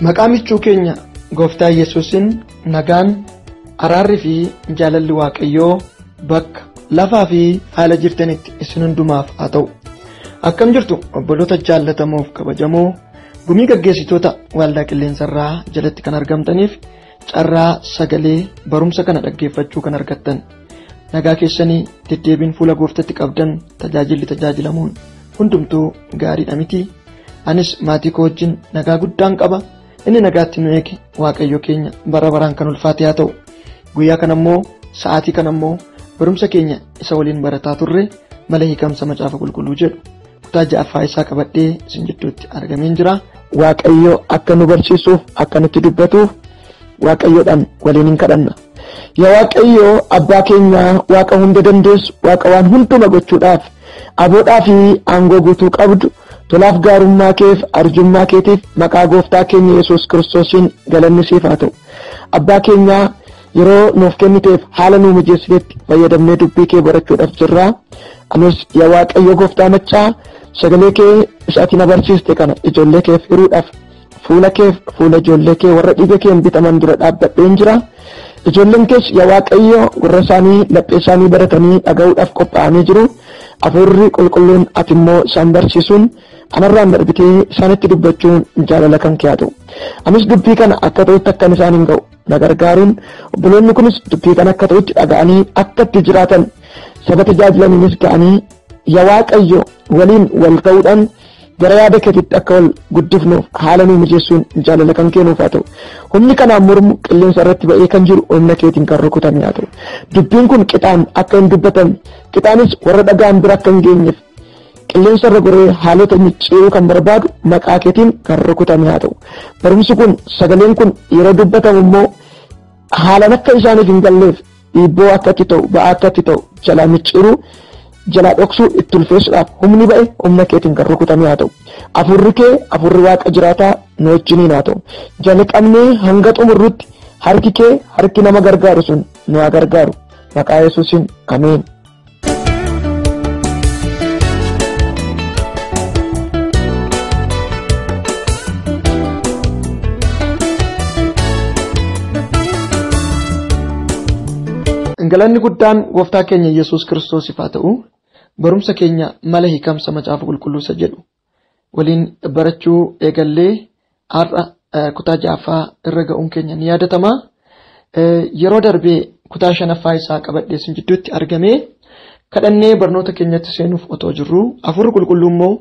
Maqaa michuu keenya Gooftaa Yesuusiin nagaan araarri fi jaalalli Waaqayyoo bakka lafaa fi haala jirtanitti isin hundumaaf haa ta'u. Akkam jirtu obboloota jaallatamoof kabajamoo gumii gaggeessitoota waldaa qilleensarraa jalatti kan argamtaniif carraa sagalee barumsa kana dhaggeeffachuu kan argattan. Nagaa keessanii deddeebiin fuula gooftatti qabdan tajaajilli tajaajilamuun hundumtuu gaariidha miti. Anis maatii koo wajjin nagaa guddaan qaba. Inni nagaatti nu eege Waaqayyo keenya bara baraan kan ulfaate haa ta'u. Guyyaa kana immoo sa'aatii kana immoo barumsa keenya isa waliin barataa turre mala hiikamsa macaafa qulqulluu jedhu kutaa ja'affaa isaa qabadhee isin jidduutti argameen jira. Waaqayyo akka nu barsiisuuf akka nutti dubbatuuf Waaqayyoodhaan waliin hin kadhanna. Yaa Waaqayyo abbaa keenyaa Waaqa hunda dandeessu Waaqa waan hunduma gochuudhaaf aboodhaa fi aangoo guutuu qabdu tolaaf gaarummaa keef arjummaa keetiif maqaa gooftaa keenya Yesuus Kiristoosiin galanni siif haa ta'u. Abbaa keenyaa yeroo nuuf kenniteef haala nuu mijeessiteetti fayyadamnee dubbii kee barachuudhaaf jirra. Anis yaa Waaqayyo gooftaa maccaa sagalee kee isa ati na barsiiste kana ijoollee keef hiruudhaaf fuula keef fuula ijoollee kee warra dhiiga keen bitaman dura dhaabbadheen jira. Ijoolleen kees yaa Waaqayyo gurra isaanii laphee isaanii baratanii dhaga'uudhaaf qophaa'anii jiru. Hafuurri qulqulluun ati immoo isaan barsiisuun anarraan darbitee isaanitti dubbachuun jaalala kan kee haa ta'u. Anis dubbii kana akka ta'utti akkan isaan hin ga'u na gargaaruun obboloonni kunis dubbii kana akka ta'utti dhaga'anii akka itti jiraatan saba tajaajilaniinis ga'anii yaa Waaqayyo waliin wal ta'uudhaan gara yaada keetiitti akka wal guddifnuuf haala nuu mijeessuun jaalala kan kennuuf haa ta'u. Humni kanaan mormu qilleensa irratti ba'ee kan jiru humna keetiin kan rukutame haa ta'u. Dubbiin kun qixaan akka hin dubbatamne qixaanis warra dhagaan bira akka hin geenyeef qilleensa irra goree haalota micciiruu kan barbaadu maqaa keetiin kan rukutame haa ta'u. Barumsi kun sagaleen kun yeroo dubbatamu immoo haalaan akka isaaniif hin galleef dhiibboo akka itti ta'u ba'aa akka itti ta'u jalaa micciiruu jalaa dhoksuu itti ulfeessuudhaaf humni ba'e humna keetiin kan rukutame haa ta'u. Hafuurri kee hafuurri waaqa jiraataa nu wajjiniin haa ta'u. Jalqabnee hanga xumurrutti harki kee harki nama gargaaru sun nu haa gargaaru. Maqaa Yesuusiin ameen. Galanni guddaan gooftaa keenya Yesuus Kiristoosiif haa ta'u. Barumsa keenya mala hiikamsa macaafa qulqulluu isa jedhu waliin barachuu eegallee har'a kutaa ja'affaa irra ga'uun keenya ni yaadatama. Yeroo darbee kutaa shanaffaa isaa qabadhee isin jidduutti argamee kadhannee barnoota keenyatti seenuuf otoo jirru hafuurri qulqulluu immoo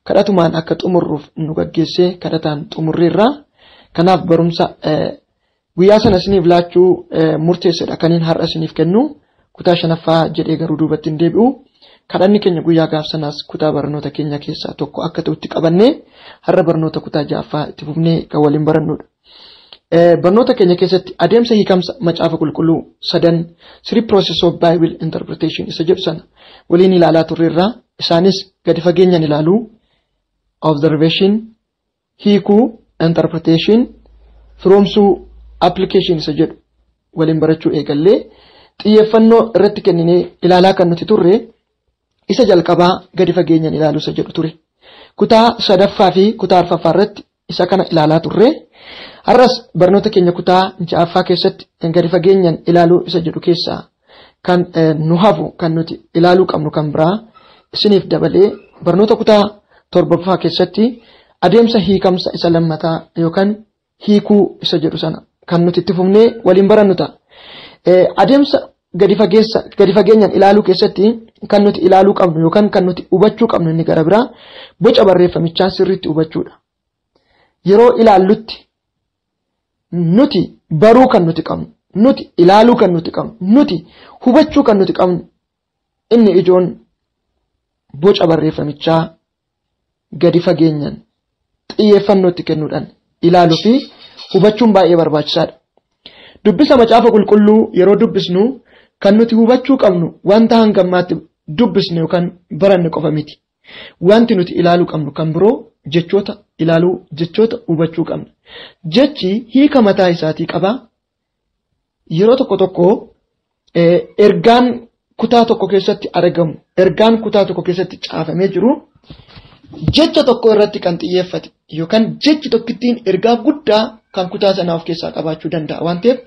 kadhatumaan akka xumurruuf nu gaggeessee kadhataan xumurreerra. Kanaaf barumsa guyyaa sana isiniif laachuu murteessedha kaniin har'a isiniif kennu kutaa shanaffaa jedhee garuu duubatti hin deebi'u. Kadhanni keenya guyyaa gaaf sanaas kutaa barnoota keenya keessaa tokko akka ta'utti qabannee har'a barnoota kutaa ja'affaa itti fufnee kan waliin barannudha. Barnoota keenya keessatti adeemsa hiikamsa macaafa qulqulluu sadan three process of Bible interpretation isa jedhu sana waliin ilaalaa turreerra. Isaanis gadi fageenyaan ilaaluu, observation, hiikuu, interpretation, firoomsuu, application isa jedhu waliin barachuu eegallee xiyyeeffannoo irratti kenninee ilaalaa kan nuti turre isa jalqabaa gadi fageenyaan ilaaluu isa jedhu ture. Kutaa sadaffaa fi kutaa arfaffaa irratti isa kana ilaalaa turre. Har'as barnoota keenya kutaa ja'affaa keessatti gadi fageenyaan ilaaluu isa jedhu keessaa kan nu hafu kan nuti ilaaluu qabnu kan biraa isiniif dabalee barnoota kutaa torbaffaa keessatti adeemsa hiikamsa isa lammataa yookaan hiikuu isa jedhu sana kan nuti itti fufnee waliin barannu ta'a. Adeemsa gadi fageenyaan ilaaluu keessatti kan nuti ilaaluu qabnu yookaan kan nuti hubachuu qabnu inni gara biraa boca barreeffamichaa sirriitti hubachuudha. Yeroo ilaallutti nuti baruu kan nuti qabnu, nuti ilaaluu kan nuti qabnu, nuti hubachuu kan nuti qabnu inni ijoon boca barreeffamichaa gadi fageenyaan xiyyeeffannootti kennuudhaan ilaaluu fi hubachuun baay'ee barbaachisaadha. Dubbisa macaafa qulqulluu yeroo dubbisnu kan nuti hubachuu qabnu wanta hanga ammaatti dubbisne yookaan baranne qofa miti. Wanti nuti ilaaluu qabnu kan biroo jechoota ilaaluu, jechoota hubachuu qabna. Jechi hiika mataa isaatii qaba. Yeroo tokko tokko ergaan kutaa tokko keessatti argamu, ergaan kutaa tokko keessatti caafamee jiru jecha tokko irratti kan xiyyeeffate yookaan jechi tokkittiin ergaa guddaa kan kutaa sanaa of keessaa qabaachuu danda'a waan ta'eef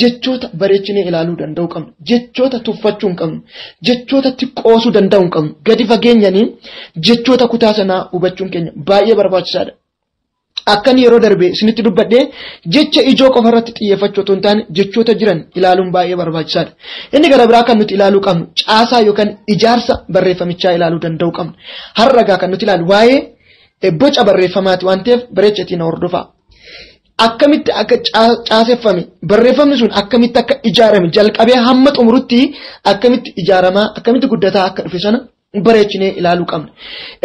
jechoota bareechinee ilaaluu danda'uu qabna. Jechoota tuffachuu hin qabnu. Jechoota xiqqoosuu danda'uu hin qabnu. Gadi fageenyanii jechoota kutaa sanaa hubachuun keenya baay'ee barbaachisaadha. Akkan yeroo darbe isinitti dubbadhee jecha ijoo qofa irratti xiyyeeffachuu otoo hin taane jechoota jiran ilaaluun baay'ee barbaachisaadha. Inni gara biraa kan nuti ilaaluu qabnu caasaa yookaan ijaarsa barreeffamichaa ilaaluu danda'uu qabna. Har'a egaa kan nuti ilaalu waa'ee boca barreeffamaati waan ta'eef bareechatiin hordofaa. Akkamitti akka caaseffame barreeffamni sun akkamitti akka ijaarame jalqabee hamma xumurutti akkamitti ijaaramaa akkamitti guddataa akka dhufe sana bareechinee ilaaluu qabna.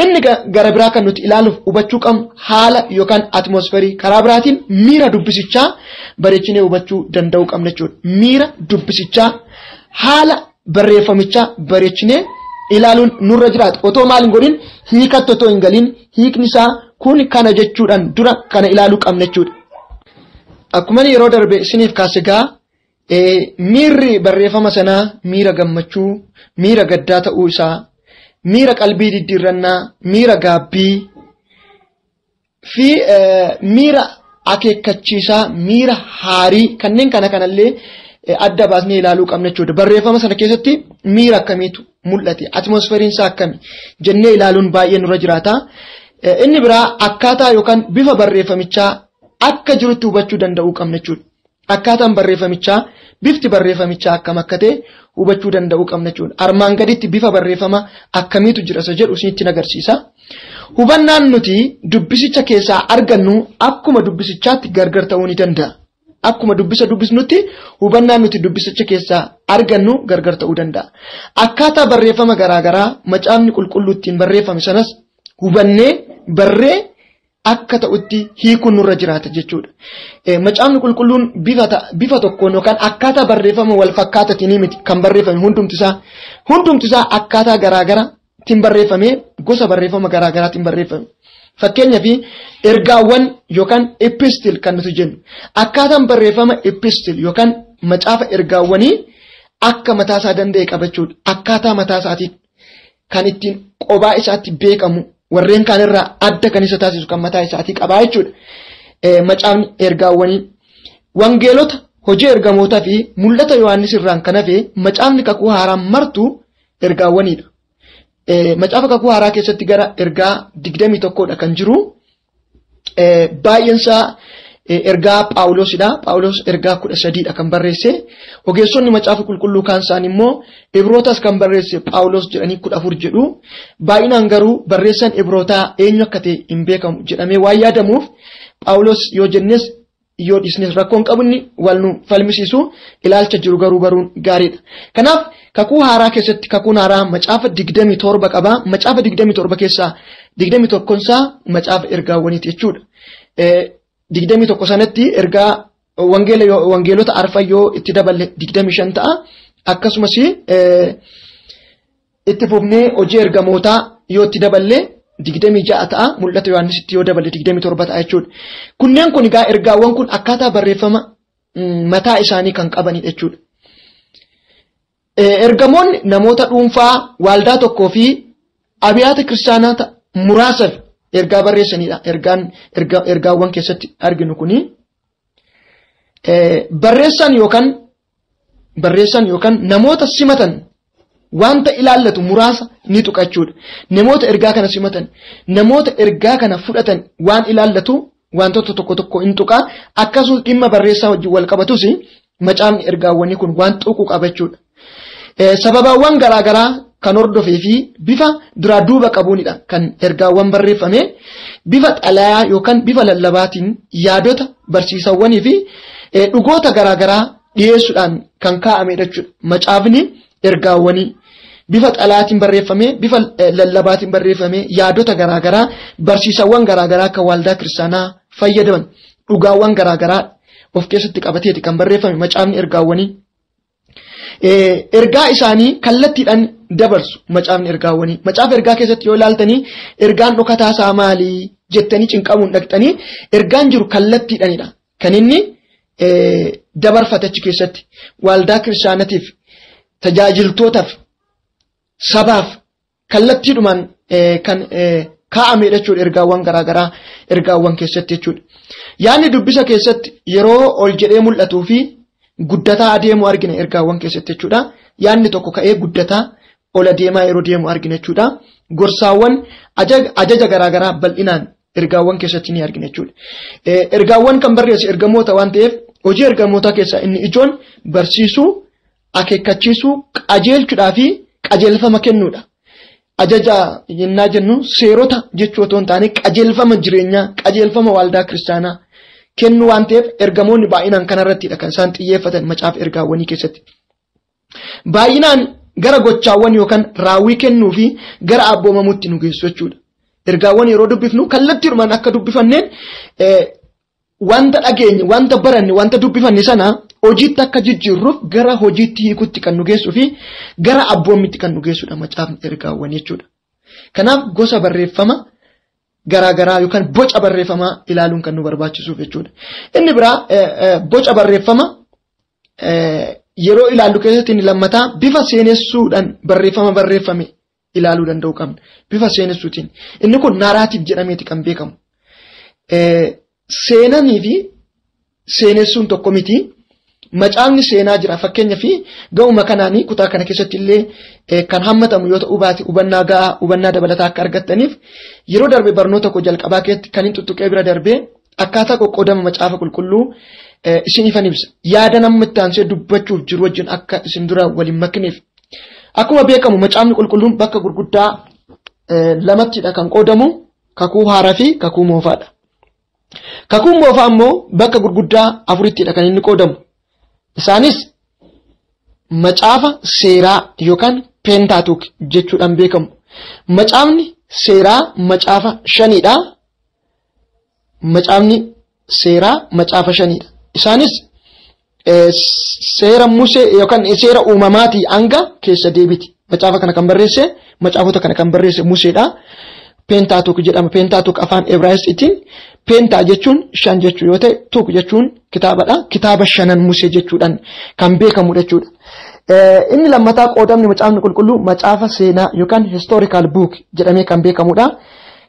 Inni gara biraa kan nuti ilaaluuf hubachuu qabnu haala yookaan atmosferii karaa biraatiin miira dubbisichaa bareechinee hubachuu danda'uu qabna jechuudha. Miira dubbisichaa haala barreeffamichaa bareechinee ilaaluun nurra jiraata. Otoo maal hin godhin hiikatti otoo hin galiin hiikni isaa kun kana jechuudhaan dura kana ilaaluu qabna jechuudha. Akkuma yeroo darbe isiniif kaase egaa miirri barreeffama sanaa miira gammachuu, miira gaddaa ta'uu isaa, miira qalbii diddiirrannaa, miira gaabbii fi miira akeekkachiisaa, miira haarii kanneen kana kanallee adda baasnee ilaaluu qabna jechuudha. Barreeffama sana keessatti miira akkamiitu mul'ate, atmosferiin isaa akkami jennee ilaaluun baay'ee nurra jiraata. Inni biraa akkaataa yookaan bifa barreeffamichaa akka jirutti hubachuu danda'uu qabna jechuudha. Akkaataan barreeffamichaa bifti barreeffamichaa akkam akka ta'e hubachuu danda'uu qabna jechuudha. Armaan gaditti bifa barreeffama akkamiitu jira isa jedhu isinitti agarsiisa. Hubannaan nuti dubbisicha keessaa argannu akkuma dubbisichaatti gargar ta'uu ni danda'a. Akkuma dubbisa dubbisnutti hubannaan nuti dubbisicha keessaa argannu gargar ta'uu danda'a. Akkaataa barreeffama garaagaraa macaafni qulqulluu ittiin barreeffame sanas hubannee barree akka ta'utti hiikuun nurra jiraata jechuudha. Macaafni qulqulluun bifa tokkoon yookaan akkaataa barreeffama wal fakkaataatiin miti kan barreeffame hundumti isaa akkaataa garaagaraatiin barreeffame gosa barreeffama garaagaraatiin barreeffame. Fakkeenyaaf ergaawwan yookaan epistil kan nuti jennu akkaataan barreeffama epistil yookaan macaafa ergaawwanii akka mataasaa danda'e qabachuudha. Akkaataa mataa isaatiin kan ittiin qobaa isaatti beekamu warreen kaan irraa adda kan isa taasisu kan mataa isaatii qabaa jechuudha. Macaafni ergaawwanii wangeelota hojii ergamootaa fi mul'ata Yohaannis irraan kan hafe macaafni kakuu haaraan martu ergaawwaniidha. Macaafa kakuu haaraa keessatti gara ergaa 21dha kan jiru. Baay'eensaa ergaa Phaawulosidha. Phaawulos ergaa 13dha kan barreesse. Ogeessonni macaafa qulqulluu kaan isaan immoo Ibrootas kan barreesse Phaawulos jedhanii 14 jedhu. Baay'inaan garuu barreessaan Ibrootaa eenyu akka ta'e hin beekamu jedhamee waan yaadamuuf Phaawulos yoo jennes yoo dhiisnes rakkoon qabunni wal nu falmisiisu ilaalcha jiru garuu baruun gaariidha. Kanaaf kakuu haaraa keessatti kakuun haaraa macaafa 27 qaba. Macaafa 27 keessaa 21 isaa macaafa ergaawwaniiti jechuudha. 21 sanatti ergaa wangeelota arfan yoo itti daballe 25 ta'a. Akkasumas itti fufnee hojii ergamootaa yoo itti daballe 26 ta'a. Mul'ata Yohaannisitti yoo daballe 27 ta'a jechuudha. Kunneen kun egaa ergaawwan kun akkaataa barreeffama mataa isaanii kan qabanidha jechuudha. Ergamoonni namoota dhuunfaa waldaa tokkoo fi abiyaata kiristaanaa muraasaaf ergaa barreessanidha. Ergaawwan keessatti arginu kuni. Barreessan yookaan namoota simatan wanta ilaallatu muraasa ni tuqa jechuudha. Namoota ergaa kana simatan, namoota ergaa kana fudhatan waan ilaallatu wantoota tokko tokko hin tuqa. Akkasumas dhimma barreessaa wajjin wal qabatus macaafni ergaawwanii kun waan tuqu qaba jechuudha. Sababaawwan garaagaraa kan hordofee fi bifa duraa duuba qabuunidha kan ergaawwan barreeffame. Bifa xalayaa yookaan bifa lallabaatiin yaadota barsiisawwanii fi dhugoota garaagaraa dhiyeessuudhaan kan kaa'amedha jechuudha. Macaafni ergaawwanii bifa xalayaatiin barreeffame, bifa lallabaatiin barreeffame, yaadota garaagaraa barsiisawwan garaagaraa akka waldaa kiristaanaa fayyadaman dhugaawwan garaagaraa of keessatti qabateeti kan barreeffame macaafni ergaawwanii. Ergaa isaanii kallattiidhaan dabarsu macaafni ergaawwanii. Macaafa ergaa keessatti yoo ilaaltanii ergaan dhokataa isaa maali jettanii cinqamuun dhaqxanii ergaan jiru kallattiidhaanidha. Kan inni dabarfate achi keessatti waldaa kiristaanatiif tajaajiltootaaf sabaaf kallattiidhumaan kan kaa'amedha jechuudha ergaawwan garaagaraa ergaawwan keessatti jechuudha. Yaadni dubbisa keessatti yeroo ol jedhee mul'atuu fi guddataa adeemu argina ergaawwan keessatti jechuudha. Yaadni tokko ka'ee guddataa ol adeemaa yeroo deemu argina jechuudha. Gorsaawwan ajaja garaagaraa bal'inaan ergaawwan keessatti ni argina jechuudha. Ergaawwan kan barreesse ergamoota waan ta'eef hojii ergamootaa keessaa inni ijoon barsiisuu, akeekkachiisuu, qajeelchuudhaa fi qajeelfama kennuudha. Ajaja yennaa jennu seerota jechuu otoo hin taane qajeelfama jireenyaa, qajeelfama waldaa kiristaanaa kennu waan ta'eef ergamoonni baay'inaan kanarrattidha kan isaan xiyyeeffatan macaafa ergaawwanii keessatti. Baay'inaan gara gochaawwan yookaan raawwii kennuu fi gara abboomamuutti nu geessu jechuudha. Ergaawwan yeroo dubbifnu kallattiidhumaan akka dubbifanneen wanta dhageenye, wanta baranne, wanta dubbifanne sana hojiitti akka jijjiirruuf gara hojiitti hiikutti kan nu geessuu fi gara abboommitti kan nu geessudha macaafni ergaawwan jechuudha. Kanaaf gosa barreeffama garaagaraa yookaan boca barreeffamaa ilaaluun kan nu barbaachisuuf jechuudha. Inni biraa boca barreeffama yeroo ilaallu keessatti inni lammataa bifa seenessuudhaan barreeffama barreeffame ilaaluu danda'uu qabna. Bifa seenessuutiin. Inni kun narrative jedhameeti kan beekamu. Seenanii fi seenessuun tokko miti. Macaafni seenaa jira. Fakkeenyaaf ga'uma kanaanii kutaa kana keessatti illee kan hammatamu yoo ta'u baate hubannaa gahaa, hubannaa dabalataa akka argattaniif yeroo darbe barnoota koo jalqabaa keessatti kan hin tuttuqee bira darbee akkaataa qoqqoodama macaafa qulqulluu isiniifan ibsa. Yaada namni itti aansee dubbachuuf jiru wajjin akka isin dura waliin makneef. Akkuma beekamu macaafni qulqulluun bakka gurguddaa lamattidha kan qoodamu, kakuu haaraa fi kakuu moofaadha. Kakuun moofaa immoo bakka gurguddaa afurittidha kan inni qoodamu. Isaanis macaafa seeraa yookaan peentaatuk jechuudhaan beekamu. Macaafni seeraa macaafa shanidha. Macaafni seeraa macaafa shanidha. Isaanis seera Musee yookaan seera uumamaatii hanga keessa deebiti. Macaafa kana kan barreesse, macaafota kana kan barreesse Museedha. Peentaatuk jedhama. Peentaatuk afaan Ibraayisxiitiin peentaa jechuun shan jechuu yoo ta'e, tuk jechuun kitaabadha. Kitaaba shanan Musee jechuudhaan kan beekamudha jechuudha. Inni lammataa qoodamni macaafni qulqulluu macaafa seenaa yookaan historical book jedhamee kan beekamudha.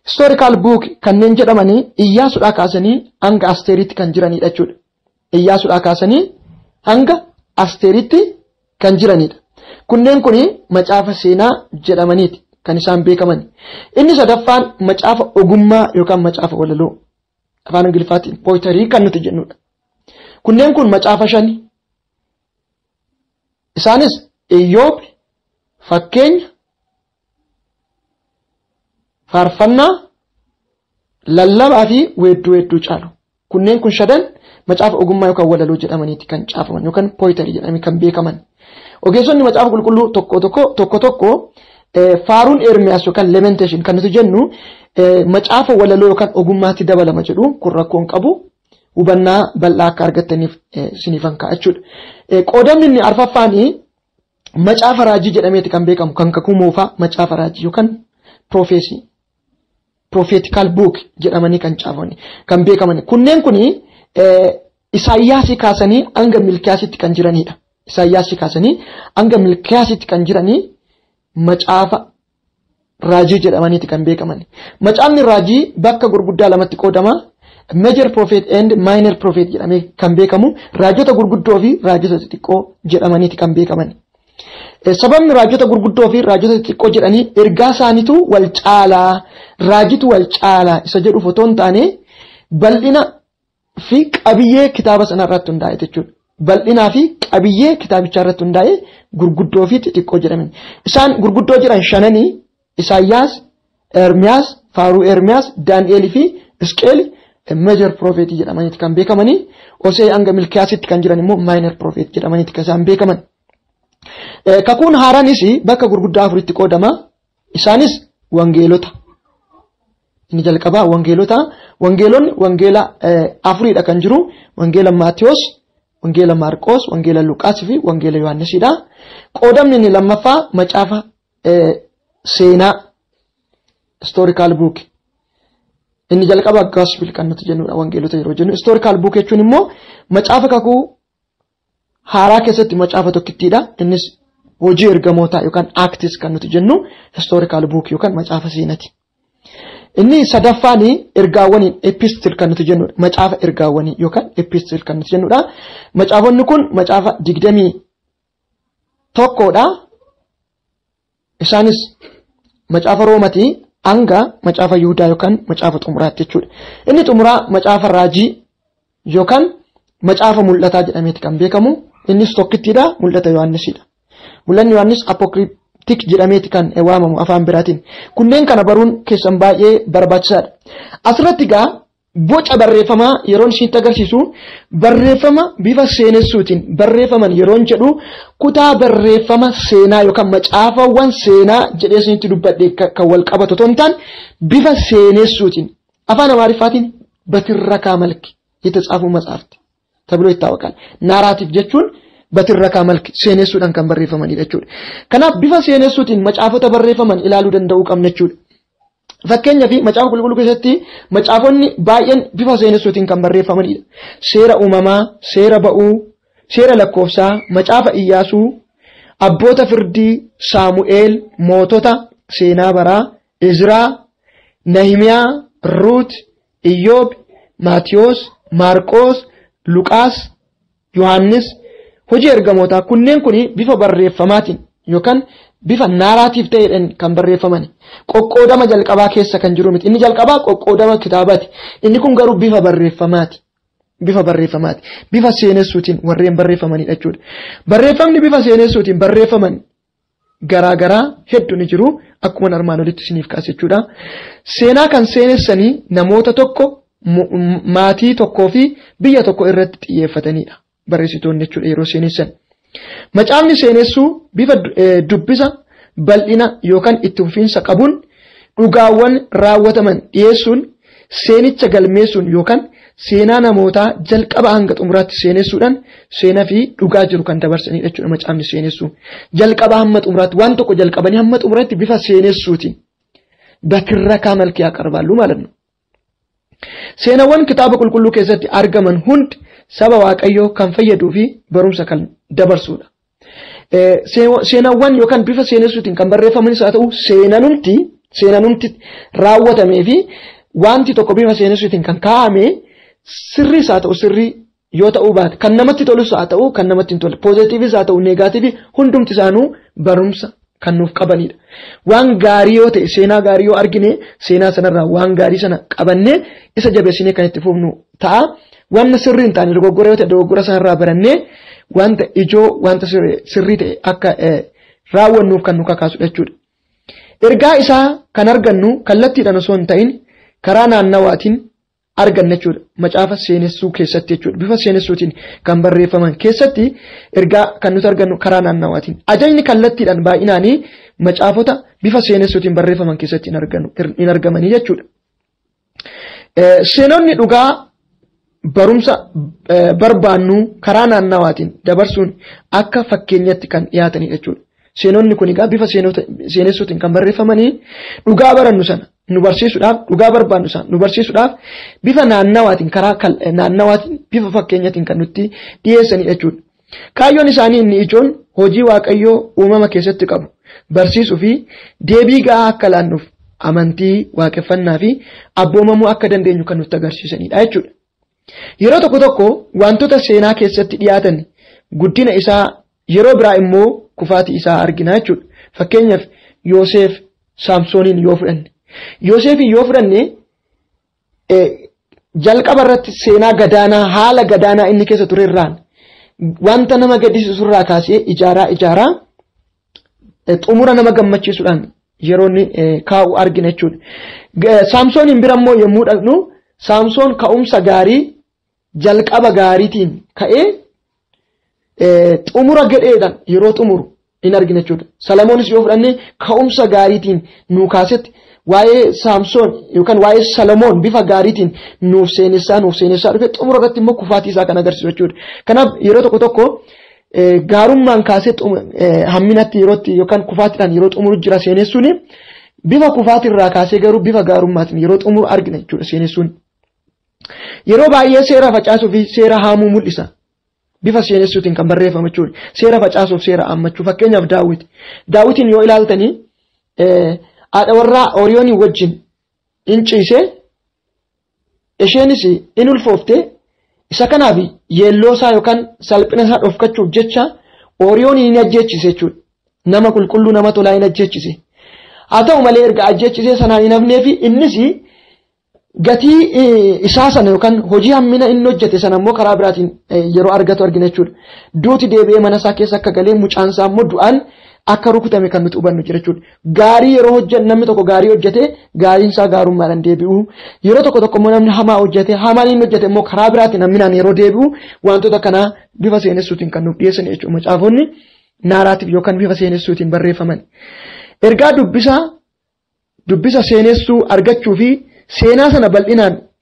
Historical book kanneen jedhamanii Iyyaasuudhaa kaasanii hanga Asteeritti kan jiranidha jechuudha. Iyyaasuudhaa kaasanii hanga Asteeritti kan jiranidha. Kunneen kuni macaafa seenaa jedhamaniiti kan isaan beekaman. Inni sadaffaan macaafa ogummaa yookaan macaafa walaloo afaan Ingiliffaatiin poetry kan nuti jennudha. Kunneen kun macaafa shani. Isaanis Iyyoob, Fakkeenya, Faarfannaa, Lallabaa fi Weedduu Weedduu Caalu. Kunneen kun shadan macaafa ogummaa yookaan walaloo jedhamaniiti kan caafaman yookaan poetry jedhamanii kan beekaman. Ogeessonni macaafa qulqulluu tokko tokko tokko tokko faaruun Ermiyaas yookaan Lamentation kan nuti jennu macaafa walaloo yookaan ogummaatti dabalama jedhu. Kun rakkoon qabu, hubannaa bal'aa akka argattaniif isiniifan ka'a jechuudha. Qoodamni inni arfaffaanii macaafa raajii jedhameeti kan beekamu, kan kakuu moofaa macaafa raajii yookaan prophecy, prophetical book jedhamanii kan caafamani kan beekaman. Kunneen kuni Isaayyaasii kaasanii hanga Milkiyaasitti kan jiranidha. Isaayyaasii kaasanii hanga Milkiyaasitti kan jiranii macaafa raajii jedhamaniiti kan beekaman. Macaafni raajii bakka gurguddaa lamatti qoodama. Major prophet and minor prophet jedhamee kan beekamu, raajota gurguddoo fi raajota xixiqqoo jedhamaniiti kan beekaman. Sababni raajota gurguddoo fi raajota xixiqqoo jedhanii ergaa isaaniitu wal caalaa, raajitu wal caalaa isa jedhuuf otoo hin taane, bal'ina fi qabiyyee kitaaba sana irratti hundaa'e jechuudha. Bal'inaa fi qabiyyee kitaabichaa irratti hundaa'e gurguddoo fi xixiqqoo jedhaman. Isaan gurguddoo jedhan shananii Isaayyaas, Ermiyaas, Faaruu Ermiyaas, Daani'eel fi Isqeel major prophet jedhamaniiti kan beekamanii. Osee hanga Milkiyaasitti kan jiran immoo minor prophet jedhamaniiti kan isaan beekaman. Kakuun haaraanis bakka gurguddaa afuritti qoodama. Isaanis wangeelota. Inni jalqabaa wangeelota. Wangeelonni wangeela afuriidha kan jiru. Wangeela Maatiyos, wangeela Maarqoos, wangeela Luqaas fi wangeela Yohaannisidha. Qoodamni inni lammaffaa macaafa seenaa, historical book. Inni jalqaba gospel kan nuti jennudha wangeelota yeroo jennu. Historical book jechuun immoo macaafa kakuu haaraa keessatti macaafa tokkittiidha. Innis hojii ergamootaa yookaan Acts kan nuti jennu historical book yookaan macaafa seenati. Inni sadaffaan ergaawwanii epistil kan nuti jennudha. Macaafa ergaawwanii yookaan epistil kan nuti jennudha. Macaafonni kun macaafa 21dha. Isaanis macaafa Roomatii hanga macaafa Yihudaa yookaan macaafa xumuraatti jechuudha. Inni xumuraa macaafa raajii yookaan macaafa mul'ataa jedhameeti kan beekamu. Innis tokkittiidha, mul'ata Yohaannisiidha. Mul'anni Yohaannis apokriptik jedhameeti kan waamamu afaan biraatiin. Kunneen kana baruun keessan baay'ee barbaachisaadha. Asirratti egaa boca barreeffamaa yeroon isinitti agarsiisu barreeffama bifa seenessuutiin barreeffaman yeroon jedhu kutaa barreeffama seenaa yookaan macaafawwan seenaa jedhee isinitti dubbadhe kan wal qabatu otoo hin taane bifa seenessuutiin afaan Amaariffaatiin በትረካ መልክ የተጻፉ መጻሕፍት ተብሎ ይታወቃል። Narrative jechuun በትረካ መልክ seenessuudhaan kan barreeffamanidha jechuudha. Kanaaf bifa seenessuutiin macaafota barreeffaman ilaaluu danda'uu qabna jechuudha. Fakkeenyaaf macaafa qulqulluu keessatti macaafonni baay'een bifa seenessuutiin kan barreeffamanidha. Seera uumamaa, seera ba'uu, seera lakkoofsaa, macaafa Iyyaasuu, abboota firdii, Saamu'eel, mootota, seenaa baraa, Izraa, Nahimiyaa, Ruut, Iyyoob, Maatiyoos, Maarqoos, Luqaas, Yohaannis, hojii ergamootaa kunneen kun bifa barreeffamaatiin yookaan bifa narrative ta'eedhaan kan barreeffaman. Qoqqoodama jalqabaa keessa kan jiru miti. Inni jalqabaa qoqqoodama kitaabaati. Inni kun garuu bifa barreeffamaati. Bifa barreeffamaati. Bifa seenessuutiin warreen barreeffamanidha jechuudha. Barreeffamni bifa seenessuutiin barreeffaman garaagaraa hedduu ni jiru. Akkuma armaan olitti isiniif kaase jechuudha. Seenaa kan seenessanii namoota tokko, maatii tokkoo fi biyya tokko irratti xiyyeeffatanidha. Barreessitoonni jechuudha yeroo seenessan. Macaafni seenessuu bifa dubbisa bal'ina yookaan itti fufiinsa qabuun dhugaawwan raawwataman dhiyeessuun seenicha galmeessuun yookaan seenaa namootaa jalqaba hanga xumuraatti seenessuudhaan seenaa fi dhugaa jiru kan dabarsanidha jechuudha macaafni seenessuu. Jalqaba hamma xumuraatti waan tokko jalqabanii hamma xumuraatti bifa seenessuutiin በትረካ መልክ ያቀርባሉ ማለት ነው። Seenaawwan kitaaba qulqulluu keessatti argaman hundi saba Waaqayyoo kan fayyaduu fi barumsa kan dabarsudha. Seenaawwan yookaan bifa seenessuutiin kan barreeffamanis haa ta'u seenanumti raawwatamee fi wanti tokko bifa seenessuutiin kan kaa'ame sirriis haa ta'u sirrii yoo ta'uu baate kan namatti tolus haa ta'u kan namatti hin tolle poozitiivis haa ta'u neegaatiivii hundumti isaanuu barumsa kan nuuf qabanidha. Waan gaarii yoo ta'e seenaa gaarii yoo argine seenaa sanarraa waan gaarii sana qabannee isa jabeessinee kan itti fufnu ta'a. Wanna sirrii hin taane dogoggora yoo ta'e dogoggora sanarraa barannee wanta ijoo wanta sirrii ta'e akka raawwannuuf kan nu kakaasudha jechuudha. Ergaa isaa kan argannu kallattiidhaan osoo hin ta'in karaa naannawaatiin arganna jechuudha. Macaafa seenessuu keessatti jechuudha. Bifa seenessuutiin kan barreeffaman keessatti ergaa kan nuti argannu karaa naannawaatiin. Ajajni kallattiidhaan baay'inaanii macaafota bifa seenessuutiin barreeffaman keessatti hin argamanii jechuudha. Seenonni dhugaa barumsa barbaannu karaa naannawaatiin dabarsuun akka fakkeenyatti kan dhiyaatanidha jechuudha. Seenonni kun egaa bifa seenessuutiin kan barreeffamanii dhugaa barannu sana nu barsiisuudhaaf dhugaa barbaannu sana nu barsiisuudhaaf bifa naannawaatiin karaa naannawaatiin bifa fakkeenyatiin kan nutti dhiyeessanidha jechuudha. Kaayyoon isaanii inni ijoon hojii Waaqayyoo uumama keessatti qabu barsiisuu fi deebii gahaa akka laannuuf amantii waaqeffannaa fi abboomamuu akka dandeenyu kan nutti agarsiisanidha jechuudha. Yeroo tokko tokko wantoota seenaa keessatti dhiyaatan guddina isaa yeroo biraa immoo kufaatii isaa argina jechuudha. Fakkeenyaaf Yoosef Saamsooniin yoo fudhanne. Yoosefin yoo fudhanne jalqaba irratti seenaa gadaanaa haala gadaanaa inni keessa ture irraan wanta nama gaddisiisu irraa kaasee ijaaraa ijaaraa xumura nama gammachiisuudhaan yeroo inni kaa'u argina jechuudha. Saamsooniin bira immoo yommuu dhaqnu Saamsoon ka'umsa gaarii jalqaba gaariitiin ka'ee xumura gadheedhaan yeroo xumuru in argina jechuudha. Salamoonis yoo fudhanne ka'umsa gaariitiin nuu kaasetti waa'ee Saamsoon yookaan waa'ee Salamoon bifa gaariitiin nuuf seenessaa dhufe xumura irratti immoo kufaatii isaa kan agarsiisu jechuudha. Kanaaf yeroo tokko tokko gaarummaan kaasee hamminatti yerootti yookaan kufaatiidhaan yeroo xumuru jira seenessuun bifa kufaatirraa kaasee garuu bifa gaarummaatiin yeroo xumuru argina jechuudha seenessuun. Yeroo baay'ee seera facaasuu fi seera haamuu mul'isa. Bifa seenessuutiin kan barreeffamu jechuudha. Seera facaasuuf seera haammachuu. Fakkeenyaaf Daawit. Daawitiin yoo ilaaltanii haadha warraa Ooriyoonii wajjin in ciise, isheenis in ulfoofte. Isa kanaaf yeelloo isaa yookaan salphina isaa dhofkachuuf jecha Ooriyoon hin ajjeechise jechuudha. Nama qulqulluu, nama tolaa hin ajjeechise. Haa ta'u malee erga ajjeechisee sanaan hin hafnee fi innis gatii isaa sana yookaan hojii hammina inni hojjete sana immoo karaa biraatiin yeroo argatu argina jechuudha. Duuti deebi'ee mana isaa keessa akka galee, mucaan isaa immoo du'aan akka rukutame kan nuti hubannu jira jechuudha. Gaarii yeroo hojjetu, namni tokko gaarii hojjete gaariin isaa gaarummaadhaan deebi'u. Yeroo tokko tokko immoo namni hamaa hojjete, hamaan inni hojjete immoo karaa biraatiin hamminaan yeroo deebi'u, wantoota kanaa bifa seenessuutiin kan nuuf dhiyeessan jechuudha. Macaafonni narrative yookaan bifa seenessuutiin barreeffaman. Ergaa dubbisa seenessuu argachuu fi seenaa sana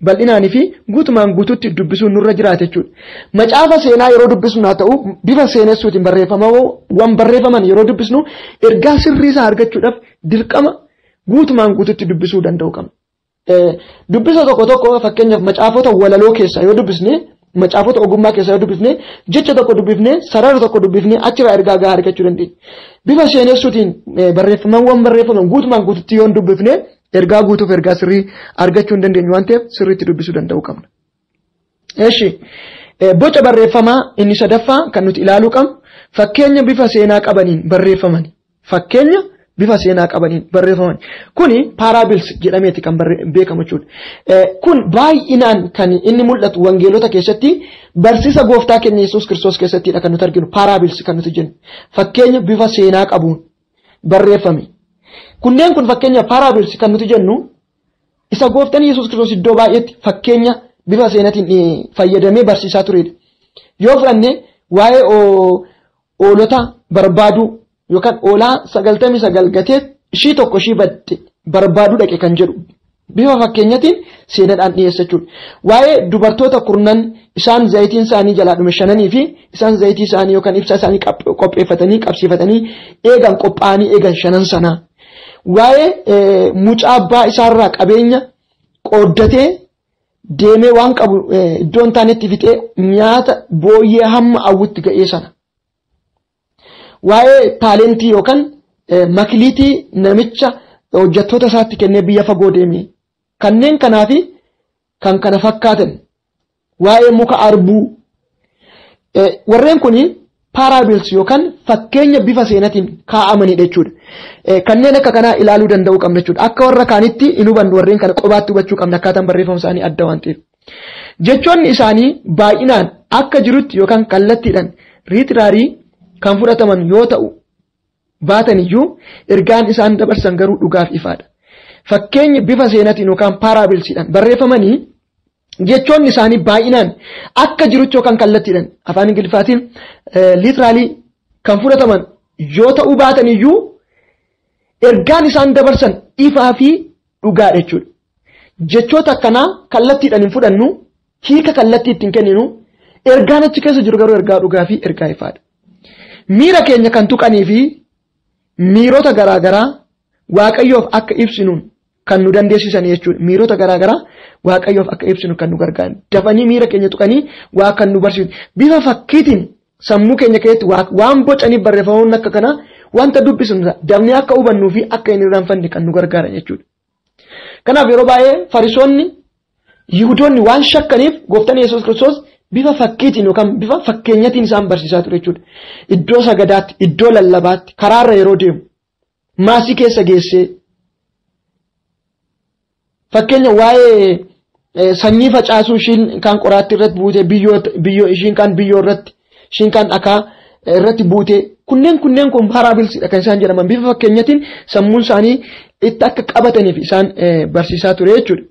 bal'inaanii fi guutumaan guutuutti dubbisuun nurra jiraata jechuudha. Macaafa seenaa yeroo dubbisnu haa ta'u, bifa seenessuutiin barreeffamawwan barreeffaman yeroo dubbisnu, ergaa sirrii isaa argachuudhaaf dirqama guutumaan guutuutti dubbisuu danda'u qabna. Dubbisa tokko tokko, fakkeenyaaf macaafota walaloo keessaa yoo dubbisne, macaafota ogummaa keessaa yoo dubbisne, jecha tokko dubbifne, sarara tokko dubbifne, achirraa ergaa gahaa argachuu dandeenya. Bifa seenessuutiin barreeffamawwan barreeffaman guutumaan guutuutti yoo dubbifne, ergaa guutuuf ergaa sirrii argachuu hin dandeenyu waan ta'eef, sirriitti dubbisuu danda'uu qabna. Eshi, boca barreeffamaa inni sadaffaa kan nuti ilaaluu qabnu fakkeenya bifa seenaa qabaniin barreeffaman. Fakkeenya bifa seenaa qabaniin barreeffaman. Kuni parables jedhameeti kan beekamu jechuudha. Kun baay'inaan kan inni mul'atu wangeelota keessatti, barsiisa gooftaa keenya Yesuus Kiristoos keessattidha kan nuti arginu parables kan nuti jennu. Fakkeenya bifa seenaa qabuun barreeffame. Kunneen kun fakkeenya parables kan nuti jennu isa gooftaan Yesuus Kiristoos iddoo baay'eetti fakkeenya bifa seenaatiin fayyadamee barsiisaa turedha. Yoo fudhanne, waa'ee hoolota barbaaduu yookaan hoolaa 99 gatee ishii tokko ishii badde barbaaduu dhaqe kan jedhu bifa fakkeenyatiin seenaadhaan dhiyeessa jechuudha. Waa'ee dubartoota kurnan isaan zayitiin isaanii jalaa dhume shananii fi isaan zayitii isaanii yookaan ibsaa isaanii qopheeffatanii qabsiifatanii eegan, qophaa'anii eegan shanan sanaa. Waa'ee mucaa abbaa isaarraa qabeenya qooddatee deemee waan qabu iddoo hin taanetti fixee nyaata booyyee hamma hawwutti ga'ee sana. Waa'ee taalentii yookaan makiliitii namicha hojjettoota isaatti kennee biyya fagoo deeme. Kanneen kanaa fi kan kana fakkaatan, waa'ee muka arbuu, warreen kun parables yookaan fakkeenya bifa seenaatiin kaa'amanidha jechuudha. Kanneen akka kanaa ilaaluu danda'uu qabna jechuudha. Akka warra kaanitti hin hubannu, warreen kana qobaatti hubachuu qabna, akkaataan barreeffama isaanii adda waan ta'eef. Jechoonni isaanii baay'inaan akka jirutti yookaan kallattiidhaan literally kan fudhataman yoo ta'u baatan iyyuu, ergaan isaan dabarsan garuu dhugaaf ifaadha. Fakkeenyi bifa seenaatiin yookaan parablesiidhaan barreeffamanii jechoonni isaanii baay'inaan akka jirutti yookaan kallattiidhaan afaan Ingiliffaatiin literally kan fudhataman yoo ta'uu baatan iyyuu, ergaan isaan dabarsan ifaa fi dhugaadha jechuudha. Jechoota akkanaa kallattiidhaan hin fudhannu, hiika kallattii ittiin kenninu, ergaan achi keessa jiru garuu ergaa dhugaa fi ergaa ifaadha. Miira keenya kan tuqanii fi miirota garaagaraa Waaqayyoof akka ibsinuun kan nu dandeessisan jechuudha. Miirota garaagaraa Waaqayyoof akka ibsinu kan nu gargaaran. Dafanii miira keenya tuqanii waa kan nu barsiisu. Bifa fakkiitiin sammuu keenya keessatti waan bocanii barreeffamoonni akka kanaa wanta dubbisnu dafnee akka hubannuu fi akka hin irraanfanne kan nu gargaaran jechuudha. Kanaaf yeroo baay'ee Farisoonni, Yihudoonni waan shakkaniif, gooftaan Yesuus Kiristoos bifa fakkiitiin yookaan bifa fakkeenyatiin isaan barsiisaa ture jechuudha. Iddoo sagadaatti, iddoo lallabaatti, karaarra yeroo deemu, maasii keessa geessee, fakkeenya waa'ee sanyii facaasuu, ishiin kaan qoraattii irratti buute, biyyoo, ishiin kaan biyyoo irratti, ishiin kaan dhakaa irratti buute, kunneen kun parablesiidha kan isaan jedhaman, bifa fakkeenyatiin sammuun isaanii itti akka qabataniif isaan barsiisaa ture jechuudha.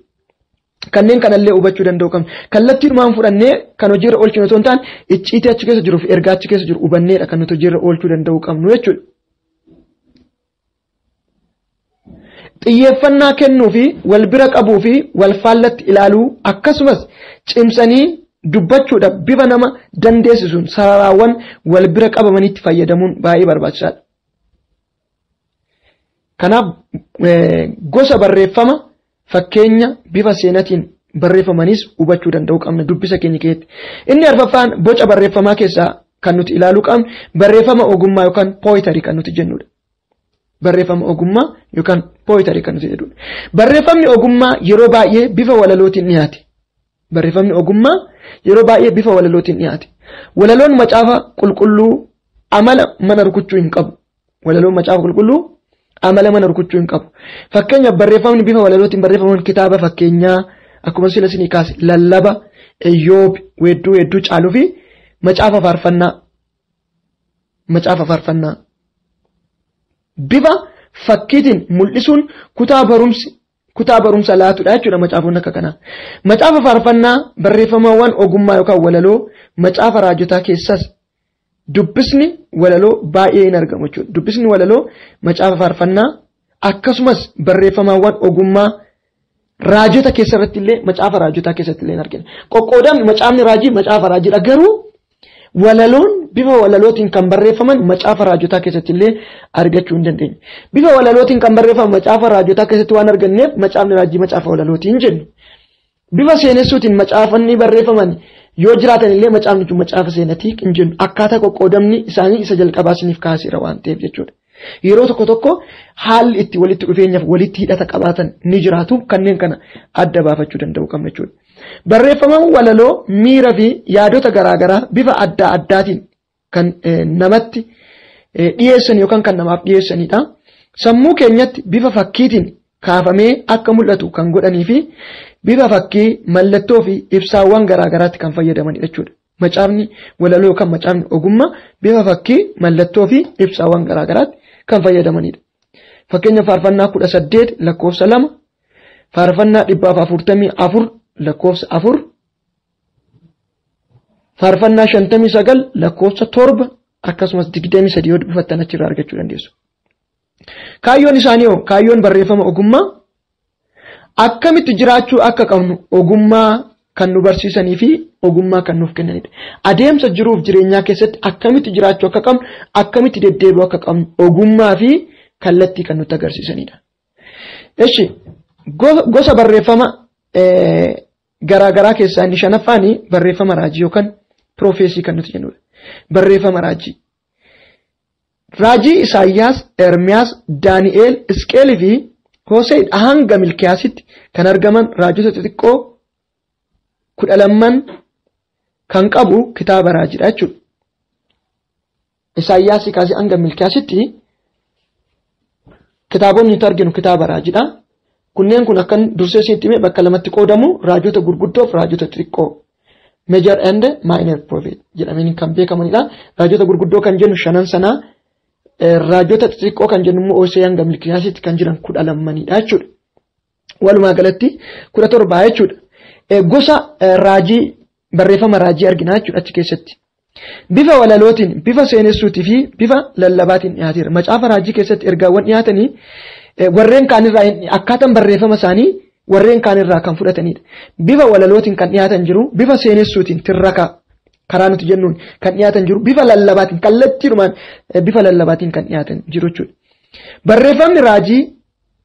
Kanneen kanallee hubachuu danda'u qabna. Kallattiidhumaan fudhannee kan hojiirra oolchinu osoo hin taane, icciitii achi keessa jiru fi ergaa achi keessa jiru hubanneedha kan nuti hojiirra oolchuu danda'u qabnu jechuudha. Xiyyeeffannaa kennuu fi wal bira qabuu fi wal faallatti ilaaluu, akkasumas cimsanii dubbachuudhaaf bifa nama dandeessisuun sararaawwan wal bira qabamanitti fayyadamuun baay'ee barbaachisaadha. Kanaaf gosa barreeffama fakkeenya bifa seenatiin barreeffamanis hubachuu danda'uu qabna dubbisa keenya keessatti. Inni arfaffaan boca barreeffamaa keessaa kan nuti ilaaluu qabnu barreeffama ogummaa yookaan poetry kan nuti jennudha. Barreeffama ogummaa yookaan pooyitarii kan nuti jedhudha. Barreeffamni ogummaa yeroo baay'ee bifa walalootiin dhiyaate. Barreeffamni ogummaa yeroo baay'ee bifa walalootiin dhiyaate. Walaloon macaafa qulqulluu amala mana rukuchuu hin qabu. Walaloon macaafa qulqulluu amala mana rukuchuu hin qabu. Fakkeenyaaf barreeffamni bifa walalootiin barreeffaman kitaaba fakkeenyaa akkuma sila isinii kaase lallaba, Iyyoob, weedduu weedduu caaluu fi macaafa faarfannaa. Macaafa faarfannaa. Bifa fakkiitiin mul'isuun kutaa barumsa laatudha jechuudha macaafonni akka kanaa. Macaafa faarfannaa barreeffamawwan ogummaa yookaan walaloo macaafa raajotaa keessas dubbisni walaloo baay'ee hin argamu jechuudha. Dubbisni walaloo macaafa faarfannaa akkasumas barreeffamawwan ogummaa raajota keessatti illee macaafa raajotaa keessatti illee hin argina. Qoqqoodamni macaafni raajii macaafa raajiidha garuu walaloon bifa walalootiin kan barreeffaman macaafa raajotaa keessatti illee argachuu hin dandeenye. Bifa walalootiin kan barreeffaman macaafa raajotaa keessatti waan arganneef macaafni raajii macaafa walalootiin jennu. Bifa seenessuutiin macaafonni barreeffaman yoo jiraatan illee macaafni kun macaafa seenatii hin jennu. Akkaataa qoqqoodamni isaanii isa jalqabaa isiniif kaaseera waan ta'eef jechuudha. Yeroo tokko tokko haalli itti walitti dhufeenyaaf walitti hidhata qabaatan ni jiraatu kanneen kana adda baafachuu danda'u qabna jechuudha. Barreeffamaan walaloo miira fi yaadota garaagaraa bifa adda addaatiin kan namatti dhiyeessan yookaan kan namaaf dhiyeessanidha. Sammuu keenyatti bifa fakkiitiin kaafamee akka mul'atu kan godhanii fi bifa fakkii mallattoo fi ibsaawwan garaagaraatti kan fayyadamanidha jechuudha. Macaafni walaloo yookaan macaafni ogummaa bifa fakkii mallattoo fi ibsaawwan garaagaraatti kan fayyadamanidha. Fakkeenya faarfannaa 18 lakkoofsa 2, faarfannaa 144 lakkoofsa 4, faarfannaa 59 lakkoofsa 7 akkasumas 23 yoo dubbifattan achirraa argachuu dandeessu. Kaayyoon isaanii hoo kaayyoon barreeffama ogummaa akkamitti jiraachuu akka qabnu ogummaa kan nu barsiisanii fi ogummaa kan nuuf kennanidha. Adeemsa jiruuf jireenyaa keessatti akkamitti jiraachuu akka qabnu, akkamitti deddeebi'uu akka qabnu ogummaa fi kallattii kan nutti agarsiisanidha. Eshi gosa barreeffama garaagaraa keessaa inni shanaffaan barreeffama raajii yookaan piroofeesii kan nuti jennudha. Barreeffama raajii. Raajii Isaayyaas, Ermiyaas, Daani'eel, Isqeelii fi Hosee hanga Milkiyaasitti kan argaman raajota xixiqqoo 12 kan qabu kitaaba raajiidha jechuudha. Isaayyaasii kaasee hanga Milkiyaasitti kitaabonni nuti arginu kitaaba raajiidha. Kunneen kun akkan dursee isinitti hime bakka lamatti qoodamu raajota gurguddoo fi raajota xixiqqoo. Major and minor prophet jedhamanii kan beekamanidha. Raajota gurguddoo kan jennu shanan sanaa, raajota xixiqqoo kan jennu immoo Hosee hanga Milkiyaasitti kan jiran 12dha jechuudha. Walumaa galatti 17 jechuudha. Gosa raajii barreeffama raajii argina jechuudha achi keessatti. Bifa walalootiin, bifa seenessuutii fi bifa lallabaatiin dhiyaateera. Macaafa raajii keessatti ergaawwan dhiyaatanii warreen kaanirraa akkaataan barreeffama isaanii warreen kaanirraa kan fudhatanidha. Bifa walalootiin kan dhiyaatan jiru, bifa seenessuutiin tirrakaa karaa nuti jennuun kan dhiyaatan jiru, bifa lallabaatiin kallattiidhumaan bifa lallabaatiin kan dhiyaatan jiru jechuudha. Barreeffamni raajii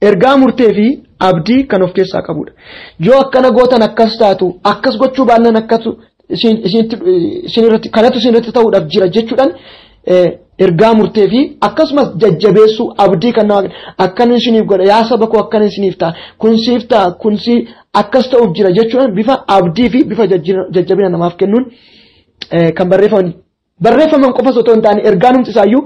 ergaa murtee fi abdii kan of keessaa qabudha. Yoo akkana gootan akkas taatu, akkas gochuu baannaan akkatu isin kanatu isinirratti ta'uudhaaf jira jechuudhaan ergaa murtee fi akkasumas jajjabeessuu abdii kan nama akkana isiniif godha yaa saba koo akkana isiniif ta'a kun siif ta'a kun si akkas ta'uuf jira jechuudhaan bifa abdii fi bifa jajjabina namaaf kennuun kan barreeffaman. Barreeffaman qofas otoo hin taane ergaan humti isaayyuu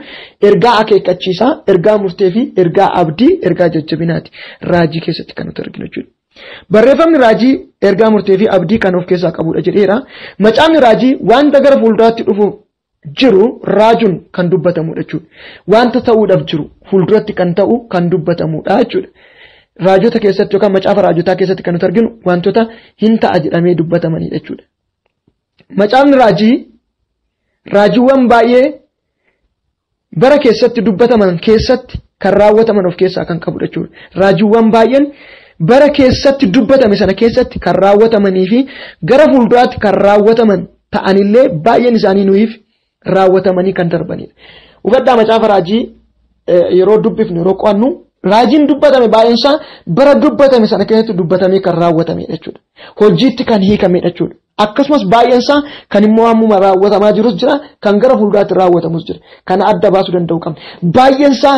ergaa akeekkachiisaa, ergaa murtee fi ergaa abdii, ergaa jajjabinaati. Raajii keessatti kan nuti arginu jechuudha. Barreeffamni raajii ergaa murtee fi abdii kan of keessaa qabudha jedheera. Macaafni raajii wanta gara fuulduraatti dhufuuf jiru raajuun kan dubbatamudha jechuudha. Wanta ta'uudhaaf jiru fuulduratti kan ta'u kan dubbatamudha jechuudha. Raajota keessatti yookaan macaafa raajotaa keessatti kan nuti arginu wantoota hin ta'a jedhamee dubbatamanidha jechuudha. Macaafni raajii raajiiwwan baay'ee bara keessatti dubbataman keessatti kan raawwataman of keessaa kan qabudha jechuudha. Raajiiwwan baay'een bara keessatti dubbatame sana keessatti kan raawwatamanii fi gara fuulduraatti kan raawwataman ta'anillee baay'een isaanii nuyiif raawwatamanii kan darbanidha. Hubadhaa macaafa raajii yeroo dubbifnu yeroo qo'annu raajiin dubbatame baay'een isaa bara dubbatame sana keessatti dubbatamee kan raawwatamedha jechuudha. Hojiitti kan hiikamedha jechuudha. Akkasumas baay'een isaa kan immoo ammuma raawwatamaa jirus jira, kan gara fuulduraatti raawwatamus jira. Kana adda baasuu danda'u qabna. Baay'een isaa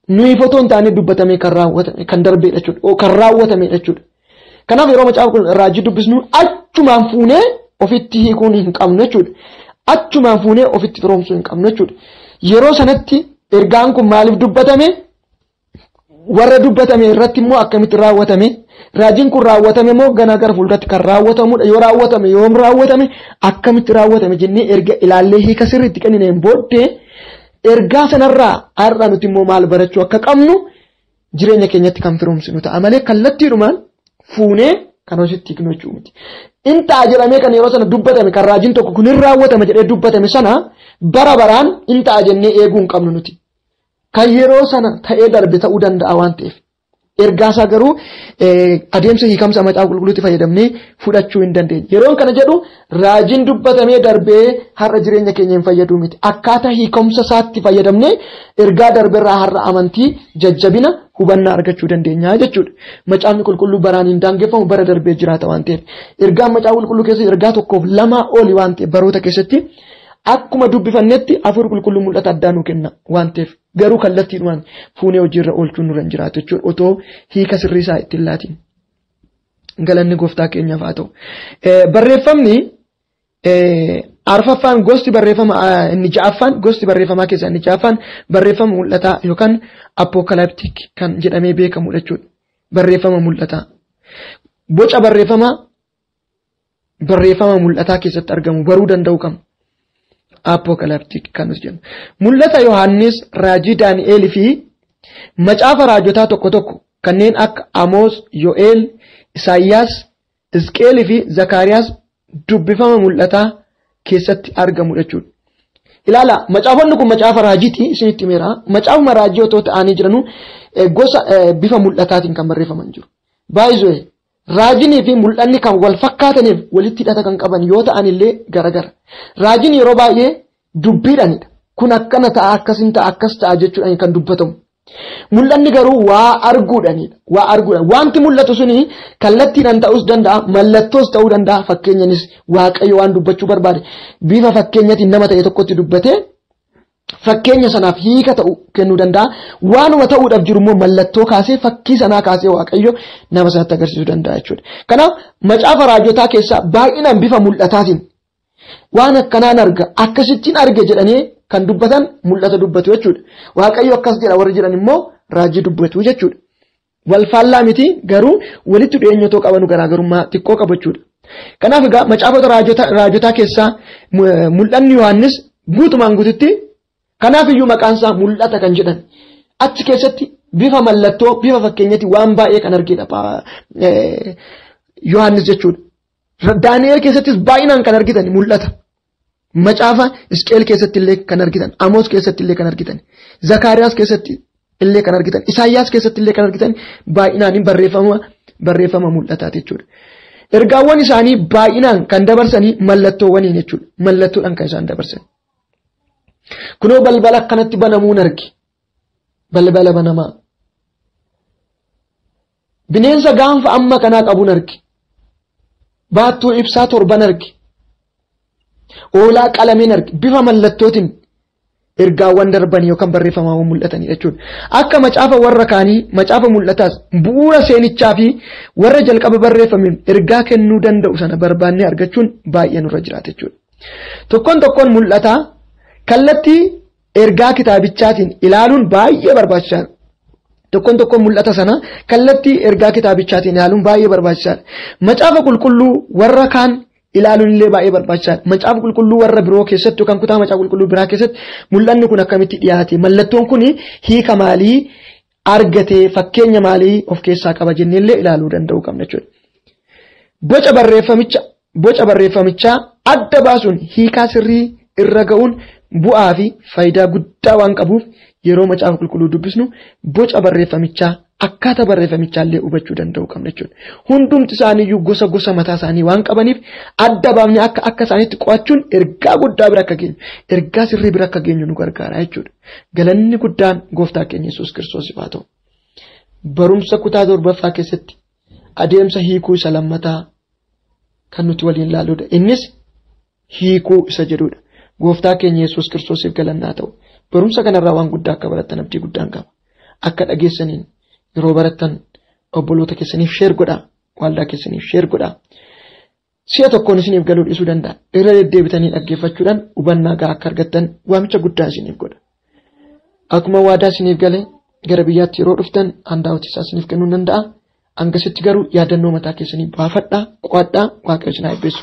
Nuyi fotoo hin taane dubbatamee kan raawwatame kan darbeedha jechuudha. Kan raawwatamedha jechuudha. Kanaaf yeroo macaafa raajii dubbisnu achumaan fuunee ofitti hiikuun hin qabnu jechuudha. Achumaan fuunee ofitti firoomsuu hin qabnu jechuudha. Yeroo sanatti ergaan kun maaliif dubbatame? Warra dubbatame irratti immoo akkamitti raawwatame? Raajiin kun raawwatame moo ganaa gara fuulduratti kan raawwatamudha? Yoo raawwatame yoom raawwatame? Akkamitti raawwatame jennee erga ilaallee hiika sirriitti kennineen booddee ergaa sanarraa har'a nuti immoo maal barachuu akka qabnu jireenya keenyatti kan firoomsinu ta'a malee kallattiidhumaan fuunee kan hojiitti hiiknu jechuu miti. In ta'a jedhamee kan yeroo sana dubbatame kan raajiin tokko kun hin raawwatame jedhee dubbatame sana bara baraan in ta'a jennee eeguu hin qabnu nuti. Kan yeroo sana ta'ee darbe ta'uu danda'a waan ta'eef. Ergaasaa garuu adeemsa hiikamsa macaafa qulqulluutti fayyadamnee fudhachuu hin dandeenye. Yeroon kana jedhu raajiin dubbatamee darbee har'a jireenya keenya hin fayyaduu miti. Akkaataa hiikamsa isaatti fayyadamnee ergaa darbeerraa har'a amantii jajjabina hubannaa argachuu dandeenya jechuudha. Macaafni qulqulluu baraan hin daangeffamu bara darbee jiraata waan ta'eef. Ergaan macaafa qulqulluu keessa ergaa tokkoof lamaa oli waan ta'eef baroota keessatti akkuma dubbifannetti hafuurri qulqulluu mul'ata addaa nuu kenna waan ta'eef garuu kallattiidhumaan fuunee hojiirra oolchuun nurra hin jiraatu jechuudha otoo hiika sirrii isaa ittiin laatiin. Galanni gooftaa keenyaaf haa ta'u. Barreeffamni arfaffaan gosti barreeffama inni ja'affaan gosti barreeffamaa keessaa inni ja'affaan barreeffama mul'ataa yookaan apokaliptik kan jedhamee beekamudha jechuudha. Barreeffama mul'ataa. Boca barreeffama mul'ataa keessatti argamu baruu danda'u qabna. Apokaliptik kan nuti jennu. Mul'ata Yohaannis, raajii Daani'eel fi macaafa raajotaa tokko tokko kanneen akka Amoos, Yo'eel, Isaayyaas, Hisqeel fi Zakaariyaas dubbifama mul'ataa keessatti argamu jechuudha. Ilaala, macaafonni kun macaafa raajiiti isinitti himeera. Macaafuma raajii otoo ta'anii jiranuu gosa bifa mul'ataatiin kan barreeffaman jiru. Baay'isee raajinii fi mul'anni kan wal fakkaataniif walitti hidhata kan qaban yoo ta'an illee garagara. Raajiin yeroo baay'ee dubbiidhaanidha. Kun akkana ta'a, akkasin ta'a, akkas ta'a jechuudhaan kan dubbatamu. Mul'anni garuu waa arguudhaanidha. Waa arguudhaan. Wanti mul'atu suni kallattiidhaan ta'uus danda'a, mallattoos ta'uu danda'a. Fakkeenyanis Waaqayyo waan dubbachuu barbaade bifa fakkeenyatiin nama ta'e tokkotti dubbatee fakkeenya sanaaf hiika ta'u kennuu danda'a. Waanuma ta'uudhaaf jiru immoo mallattoo kaasee fakkii sanaa kaasee Waaqayyo nama sanatti agarsiisuu danda'a jechuudha. Kanaaf macaafa raajotaa keessaa baay'inaan bifa mul'ataatiin waan akkanaan arga akkasittiin arge jedhanii kan dubbatan mul'ata dubbatu jechuudha. Waaqayyo akkas jedha warri jedhan immoo raajii dubbatu jechuudha. Wal faallaa miti garuu walitti dhiyeenya otoo qabanu garaagarummaa xiqqoo qabu jechuudha. Kanaaf egaa macaafota raajotaa keessaa mul'anni Yohaannis guutumaan guututti kanaaf iyyuu maqaan isaa mul'ata kan jedhan achi keessatti bifa mallattoo bifa fakkeenyatti waan baay'ee kan argedha Yohaannis jechuudha. Daani'eel keessattis baay'inaan kan argitan mul'ata. Macaafa Hisqeel keessatti illee kan argitan, Amoos keessatti illee kan argitan, Zakaariyaas keessatti illee kan argitan, Isaayyaas keessatti illee kan argitan baay'inaan barreeffama mul'ataati jechuudha. Ergaawwan isaanii baay'inaan kan dabarsanii mallattoowwaniin jechuudha. Mallattoodhaan kan isaan dabarsan. Kunoo balbala akkanatti banamuun arge. Balbala banamaa. Bineensa gaanfa amma kanaa qabuun arge. Baattuu ibsaa torban arge. Oolaa qalameen arge. Bifa mallattootiin ergaawwan darbanii yookaan barreeffamaawwan mul'atanii jechuudha. Akka macaafa warra kaanii macaafa mul'ataas bu'uura seenichaa fi warra jalqaba barreeffameen ergaa kennuu danda'u sana barbaannee argachuun baay'ee nurra jiraata jechuudha. Tokkoon tokkoon mul'ataa kallattii ergaa kitaabichaatiin ilaaluun baay'ee barbaachisaadha. Tokkoon tokkoon mul'ata sana kallattii ergaa kitaabichaatiin ilaaluun baay'ee barbaachisaadha. Macaafa qulqulluu warra kaan ilaaluun illee baay'ee barbaachisaadha. Macaafa qulqulluu warra biroo keessatti yookaan kutaa macaafa qulqulluu biraa keessatti mul'anni kun akkamitti dhiyaate? Mallattoon kun hiika maalii argate? Fakkeenya maalii of keessaa qaba jennee illee ilaaluu danda'uu qabna jechuudha. Boca barreeffamichaa adda baasuun hiikaa sirrii irra ga'uun bu'aa fi faayidaa guddaa waan qabuuf yeroo macaafa qulqulluu dubbisnu boca barreeffamichaa akkaataa barreeffamichaa illee hubachuu danda'uu qabna jechuudha. Hundumti isaaniiyyuu gosa gosa mataa isaanii waan qabaniif adda baafnee akka akka isaaniitti qo'achuun ergaa guddaa bira akka geenyu, ergaa sirrii bira akka geenyu nu gargaara jechuudha. Galanni guddaan gooftaa keenya Yesuus Kiristoosiif haa ta'u. Barumsa kutaa torbaffaa keessatti adeemsa hiikuu isa lammataa kan nuti waliin ilaaludha. Innis hiikuu isa jedhudha. Gooftaa keenya Yesuus Kiristoosiif galannaa ta'u. Barumsa kanarraa waan guddaa akka barattan abdii guddaan qaba. Akka dhageessaniin yeroo barattan obboloota keessaniif share godhaa, waldaa keessaniif share godhaa. Si'a tokkoon isiniif galuu dhiisuu danda'a. Irra deddeebitanii dhaggeeffachuudhaan hubannaa gahaa akka argattan waamicha guddaa isiniif godha. Akkuma waadaa isiniif gale gara biyyaatti yeroo dhuftan handaawwati isaa isiniif kennuu danda'a. Hangasitti garuu yaadannoo mataa keessanii baafadhaa, qo'adhaa, Waaqayyo isin haa eebbisu.